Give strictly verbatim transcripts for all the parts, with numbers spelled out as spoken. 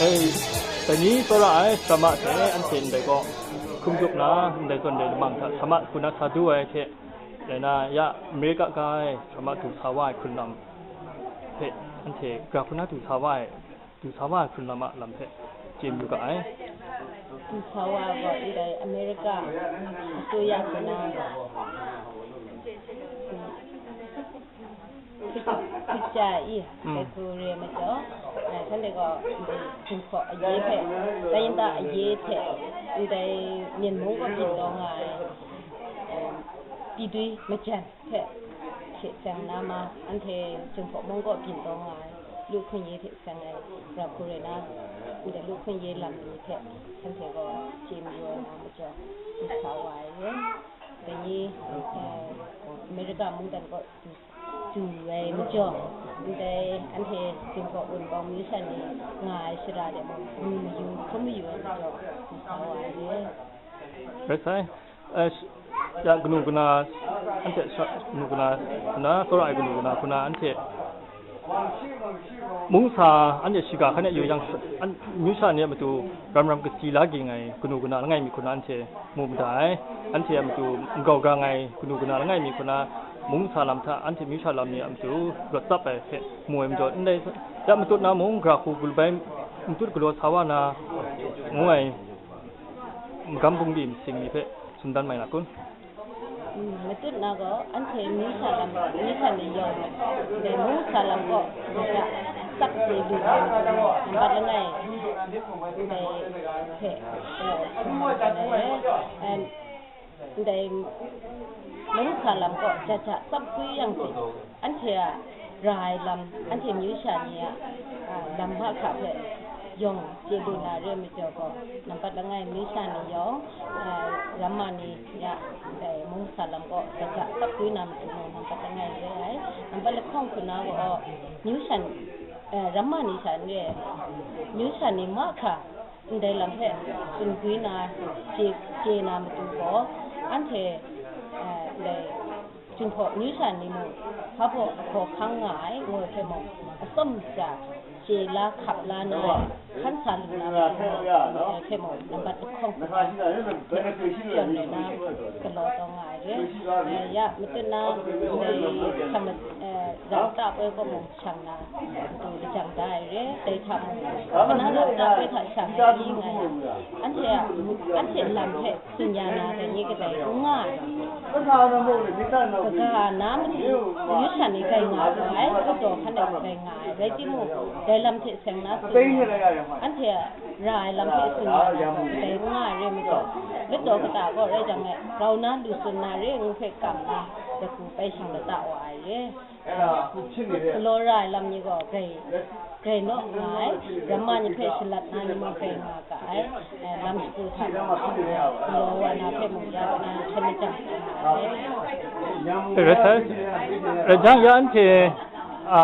Dai ni tsawra ai sara ma hte anhte ndai kaw hkrum dup na, ndai zawn dai lamang hta sara ma hku na sa du ai hte, dai na ya Amerika ga ai sara ma du sa wa ai hkrun lam hpe anhte gara hku na du sa wa ai, du sa wa ai hkrun lam a lam hpe chye mayu ga ai. Du sa wa gaw ndai Amerika asuya hku na, hkrit, hkrit chya i, mm, dai hku re ai majaw, eh, shanhte gaw, mm, Jinghpaw aye hpe, Tayinta aye hte, ndai Myen mung kaw byin taw nga ai, eh, Pyithui majan hpe hte seng na ma, anhte Jinghpaw mung kaw byin taw nga ai, lu hkun ye hte seng ai, gara hku re na, ndai lu hkun ye lam ni hte, shanhte gaw chye mayu ai na majaw, du sa wa ai re. Dai ni, eh, Amerika mungdan kaw du, du ai majaw, ndai anhte Jinghpaw Wunpawng myu sha ni nga ai shara de mung, mu mayu, hkrum mayu ai majaw, du sa wa ai re. Rai sai. Eh, sh-, ya kanu kana, anhte sha-, kanu kana, na tsawra ai kanu kana, hku na anhte mungsa anhte shiga hkan e yu yang, an-, myu sha ni a matu ram ram kasi la ging ai kanu kana langai mi hku na anhte mu mada ai, anhte a matu magau gang ai kanu kana langai mi hku na mungsa lam hta anhte myu sha lam ni a matu rawt tsap ai hpe mu ai majaw, ndai ya matut na mung gara hku gulbai matut galaw sa wa na ngu ai magam bungli masing ni hpe tsun dan mai na kun? Mm, matut na gaw, anhte myu sha lam, myu sha ni yawng, dai mungsa lam kaw, ja ja tsap chye lu ai, nambat langai, dai hpe, eh, tsun dan ai, eh, ndai mungsa lam kaw, ja ja tsap kwi yang hte, anhte a ra ai lam, anhte myu sha ni a, a, lam mahkra hpe yawng chye lu na re ai majaw gaw, nambat langai myu sha ni yawng, a, ramma ni ya, dai mungsa lam kaw ja ja tsap kwi na matu mung nambat langai re ai. Nambat lahkawng hku na gaw, myu sha, a, ramma ni sha n re ai, myu sha ni mahkra ndai lam hpe tsun gwi na, chye, chye na matu gaw, anhte, a, ndai Jinghpaw myu sha ni mung, hpa baw hkaw hkang nga ai, ngu ai hpe mung, atsawm sha chye la hkap la na ai, hkan sa lu na matu mung, ngu ai hpe mung, nambat lahkawng hku na, hte shadawn rai na, galaw taw nga ai re. Eh, ya, matut na, ndai hkam, eh, ra ta poi kaw mung shang na, matu lajang da ai re. Dai hta mung, kana ra ta poi hta shang ai pyi nga yang, anhte a, anhte lam hpe tsun ya na dai ni kadai n nga ai. Kaga na matu, myu sha ni grai nga lu ai, kataw hkan e grai nga ai, rai timung, dai lam hte seng na tsun ya, anhte a ra ai lam hpe tsun ya na gaw, kadai n nga ai re majaw, lataw kata kaw rai jang e, grau na lu tsun na re ngu hpe kam na, dai hku bai shang lata wa ai re. Galaw ra ai lam ni gaw grai, grai naw nga ai, ramma ni hpe shalat na ni mung grai nga ga ai, eh, lam shagu hta gaw, eh, galaw wa na hpe mung ya, eh, hkyen lajang nga ai. Rai sai, rai jang ya anhte a,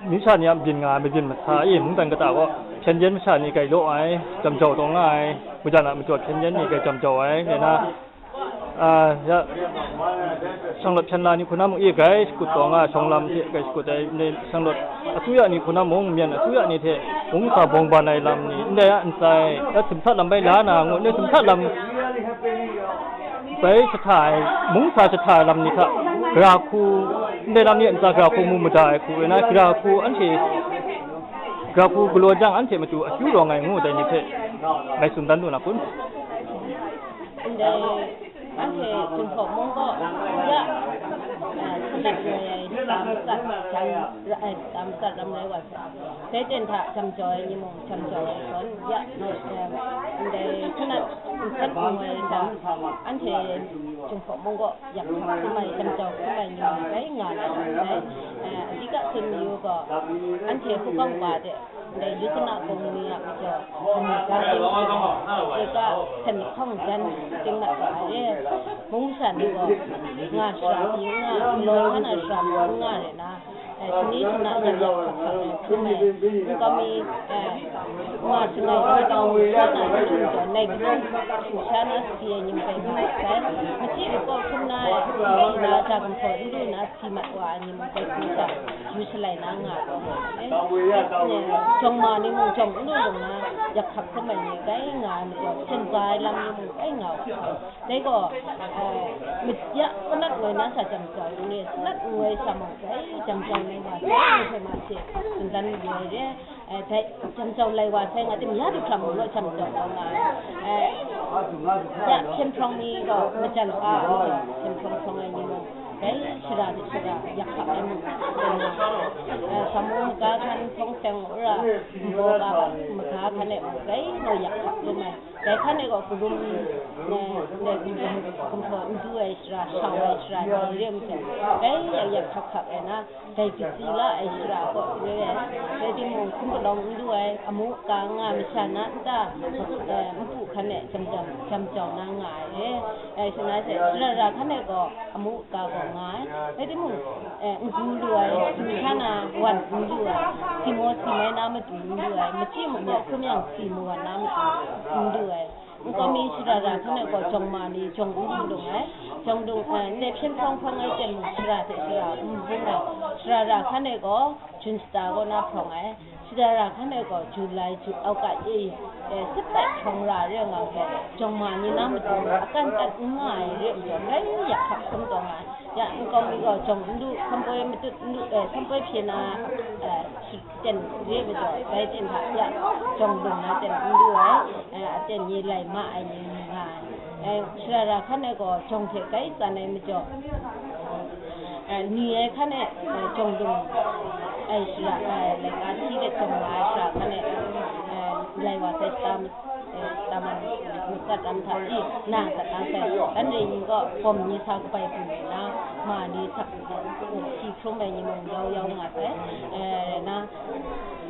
myu sha ni a mabyin nga ai, mabyin masa e, mungdan kata gaw, hpyen yen masha ni grai law ai, jam jau taw nga ai, mungdan a majaw hpyen yen ni grai jam jau ai, rai na, a, ya, shanglawt hpyen la ni hku na mung e grai shakut taw nga, shawng lam hte grai shakut ai, ndai shanglawt asuya ni hku na mung, myen asuya ni hte mungsa bawng ban ai lam ni, ndai a ntsa e, ya, htum hta lam bai la na, ngu, ndai htum hta lam bai jahta ai, mungsa jahta ai lam ni hta, gara hku, ndai lam ni a ntsa gara hku mu mada ai hku, rai na, gara hku anhte, gara hku galaw jang anhte matu akyu rawng ai ngu dai ni hpe ngai tsun dan lu na kun? Ndai anhte Jinghpaw mung gaw, ya, eh, salit noi ai, tam sat, tam, eh, tam sat ram rai wa sa, dai ten hta jam jau ai ni mung jam jau ai zawn, ya, eh, ndai hpunat nsat n woi ai lam, anhte Jinghpaw mung gaw yak hkap hkrum ai, jam jau hkrum ai ni mung rai nga na lam rai. Eh, a dika tsun mayu gaw, anhte hpukawng pa de, ndai Yusana Kawngni a majaw, kani ga ting, eka hten lahkawng jan ting mat wa ai e. Mung masha ni gaw, nga shara pyi n nga, galaw nga na shara pyi n nga rai na, eh, shani shana jan yak hkap hkap ai hkrum ai, nkau mi, eh, nga shangai kau kau sha na ni mung gaw, nai kadung hkru sha na sadi ai ni mung rai nga ai sai, machyi makaw hkrum na ai, Dai na, ja gumhpraw n lu na si mat wa ai ni mung, dai hku sha, yu shalai na nga ai, jawng ma ni mung jawng n lu lu na, yak hkap hkrum ai ni grai nga ai majaw, hpyen za ai lam ni mung grai nga wa ai. Dai gaw, eh, ma-, ya, sanat ngoi na sha jam jau ni, sanat ngoi sha mung grai jam jau ni nga, dai ni hpe ma she, mungdan lu ai re. Eh, dai, jam jau lai wa sai nga tim, ya du hkam mung law jam jau kau nga ai. Eh, ya, hpyen hprawng ni gaw majan a, hpyen hprawng hprawng ai ni mung, dai shara de shara yak hkap ai mung, eh, gamu maga hkan, hpawng seng wora, nbaw ga hkan, maga hkan e mung, dai gaw yak hkap krum ai. Dai hkan e gaw karum, eh, dai gumhpraw n du ai shara, shau ai shara ni re ai majaw, dai yak yak hkap hkap ai na, dai katsi la ai shara kaw re ai, rai timung, hkum palawng n lu ai, amu ka nga masha na nta, eh, npu hkan e jam jam, jam jau na nga ai re. Dai shana she, shara ra hkan e gaw amu ka gaw nga ai, rai timung, eh, n gu lu ai, si hkra na wan n lu ai, si maw si mai na matu n lu ai, machyi mung ya hkrum yang si mawan na matu n lu ai. Nkau mi shara ra hkan e gaw jawng ma ni jawng n dung ai, jawng dung, eh, ndai hpyen hprawng hprawng ai ten mung shara hte shara n bung ai, shara ra hkan e gaw Jun shata kaw na hprawng ai, shara ra hkan e gaw Julai, Ju-, Auka e, eh, sep tai hprawng ra re nga hpe, jawng ma ni na matu akan tat n nga ai re majaw, grai yak hkap hkrum taw nga ai. Ya, nkau mi gaw jawng n lu, hkampoi matut n lu, eh, hkampoi hpye na, eh, shi-, ten re majaw, dai ten hta ya, jawng lung na ten n lu ai, eh, aten ni lai ma ai ni nga ai. Eh, shara ra hkan e gaw jawng hte grai tsan ai majaw, eh, ni ai hkan e, eh, jawng lung ai shara, eh, laika hti let jawng la ai shara hkan e, eh, lai wa sai shata ma-, eh, shata man matsat ram hta i na dat na sai, dan re ning gaw bawm ni sa kabai hpung rai na, ma ni sak hti hkrum ai ni mung yau yau nga sai, eh, rai na,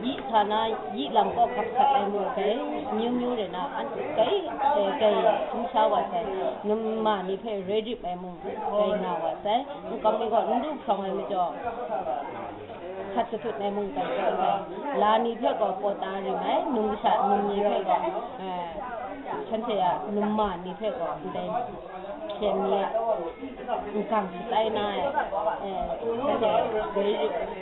yi sa na, yi lam kaw hkap hkap ai mung dai, myu myu rai na, an dai, dai, dai htum sha wa sai, num ma ni hpe rai rip ai mung dai nga wa sai, nkau mi gaw n lu hprawng ai majaw, hkat katut ai mung dai wa sai, la ni hpe gaw paw ta rim ai, num kasha num ni hpe gaw, eh, shanhte a num ma ni hpe gaw ndai hpyen ni a nkang shatai na ai, eh, shanhte dai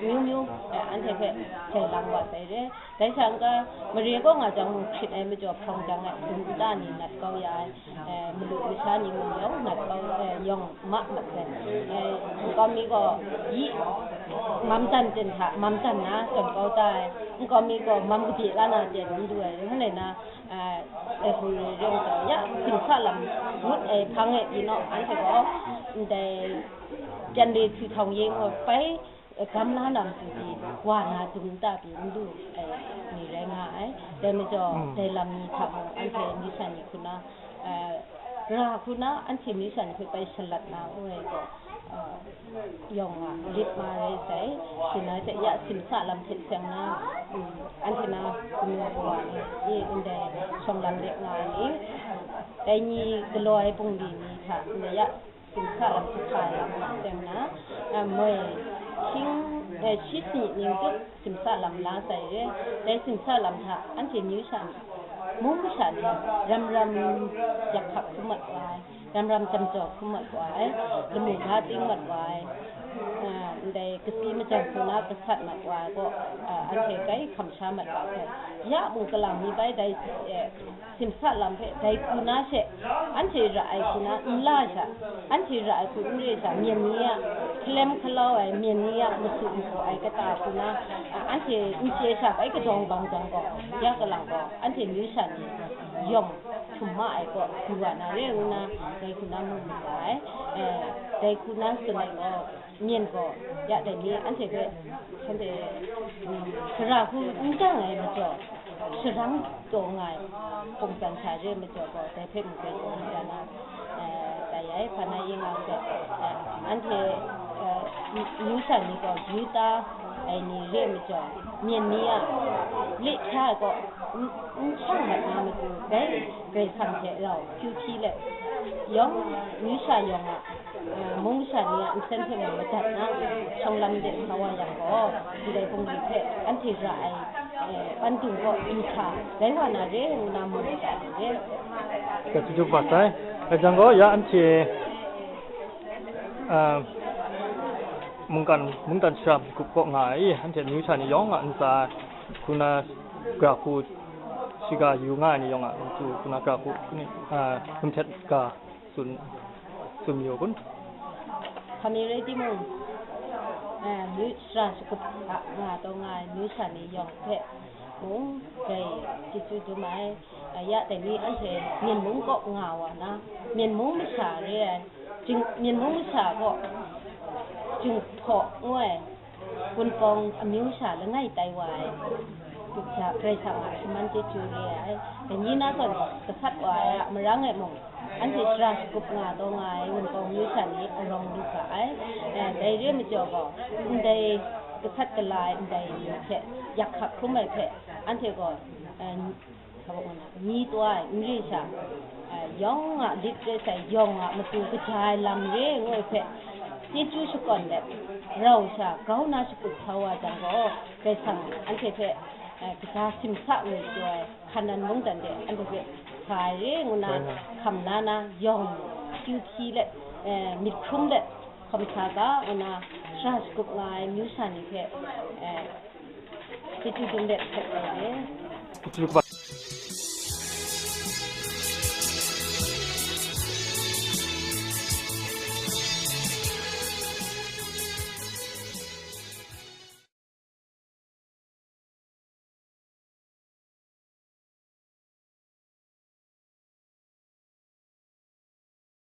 myu myu, eh, anhte hpe jai lang wa sai re. Dai sha n-ga, mare kaw nga jang mung hkrit ai majaw hprawng jang ai, dum nta ni nat kau ya ai, eh, malu masha ni mung yawng nat kau, eh, yawng ma mat sai. Eh, nkau mi gaw yi mam dan ten hta mam dan na tawn kau ta ai, nkau mi gaw mam kabye la na ten n du ai, ngu lai na, eh, eh, hpung rai rai gaw, ya, simsa lam ngut ai hpang e pyi naw, anhte gaw ndai pyan re htu htawng ye gaw bai, eh, gam la na matu pyi, wa na dum nta pyi n du ai ni rai nga ai. Dai majaw, mm, dai lam ni hta mung anhte myu sha ni hku na, eh, ra hku na anhte myu sha ni hpe bai shalat na, ngu ai gaw, eh, yawng a lit ma rai sai, shin ai hte ya simsa lam hte seng na, mm, anhte na kanu kawa ni, i ndai shawng lam de nga ai ni, dai ni galaw ai bungli ni hta, ndai ya simsa lam jahka ai lam hta seng na, eh, moi hkying, eh, shi sanit ning tup simsa lam la sai re. Dai simsa lam hta anhte myu sha ni, mung masha ni ram ram yak hkap hkrum mat wa ai, ram ram jam jau hkrum mat wa ai, lamu ga ting mat wa ai, eh, ndai kasi majan hku na gasat mat wa ai gaw, eh, anhte grai hkam sha mat wa sai. Ya mung kalang mi bai dai, eh, simsa lam hpe dai hku na she, anhte ra ai hku na n la sha, anhte ra ai hku n re sha, myen ni a hkalem hkalau ai, myen ni a masu masaw ai kata hku na, a, anhte n chye sha bai kadawng bang jang gaw, ya kalang gaw, anhte myu sha ni yawng htum ma ai gaw, du wa na re ngu na, dai hku na mu mat ga ai, eh, dai hku na tsun ai gaw, myen gaw, ya dai ni anhte hpe, shanhte, mm, sara hku n jang ai majaw, sharang taw nga ai, hpung tsan sha re ai majaw gaw, dai hpe mung dai taw n jang na, eh, tai ai, hpa na yin nga hte, eh, anhte, eh, myu sha ni gaw, yu ta ai ni re ai majaw, myen ni a le hkya ai gaw, n, n shang mat na matu, dai Karai Kasang hte rau hpyu hpyi let, yawng, myu sha yawng a, eh, mung masha ni a nsen hte mung madat na, shawng lam de sa wa yang gaw, ndai hpung ni hpe anhte ra ai, eh, pandung gaw du hkra rai wa na re ngu na mu madat ni re. Grai chyeju kaba sai. Dai jang gaw, ya anhte Ah, mungkan, mungdan shara magup kaw nga ai, anhte amyu sha ni yawng a ntsa, hku na, gara hku shiga yu nga ai ni yawng a matu, hku na, gara hku, hku ni, ah, hkum htet ga tsun, tsun mayu kun? Hkam mi rai timung, eh, amyu shara shagup a nga taw nga ai amyu sha ni yawng hpe mung, grai chyeju dum ai. Ya dai ni anhte Myen mung kaw nga wa na, Myen mung masha re ai, Jing-, Myen mung masha gaw Jinghpaw ngu ai, Wunpawng amyu sha langai tai wa ai, Karai Kasang a shaman chyeju re ai. Dai ni na zawn gasat wa ai a marang e mung, anhte shara shagup nga taw nga ai Wunpawng amyu sha ni arawng lu ga ai. Eh, dai re ai majaw gaw, ndai gasat gala ai ndai ni hpe, yak hkak hkrum ai hpe, anhte gaw, eh, sa wa nna, ni taw ai n re sha, eh, yawng a lit re sai, yawng a matu kaja ai lam re ngu ai hpe, chyeju shakawn let, rau sha grau na shakut sa wa jang gaw, Karai Kasang anhte hpe, eh, kaja simsa ngu jaw ai, Hkanan mungdan de anhte hpe sa ai re ngu na, Karai Kasang hkam la na, yawng kyu hpyi let, eh, myit hkrum let, hkawm sa ga ngu na, shara shagup nga ai amyu sha ni hpe, eh, chyeju dum let htet ai re. Chyeju kaba.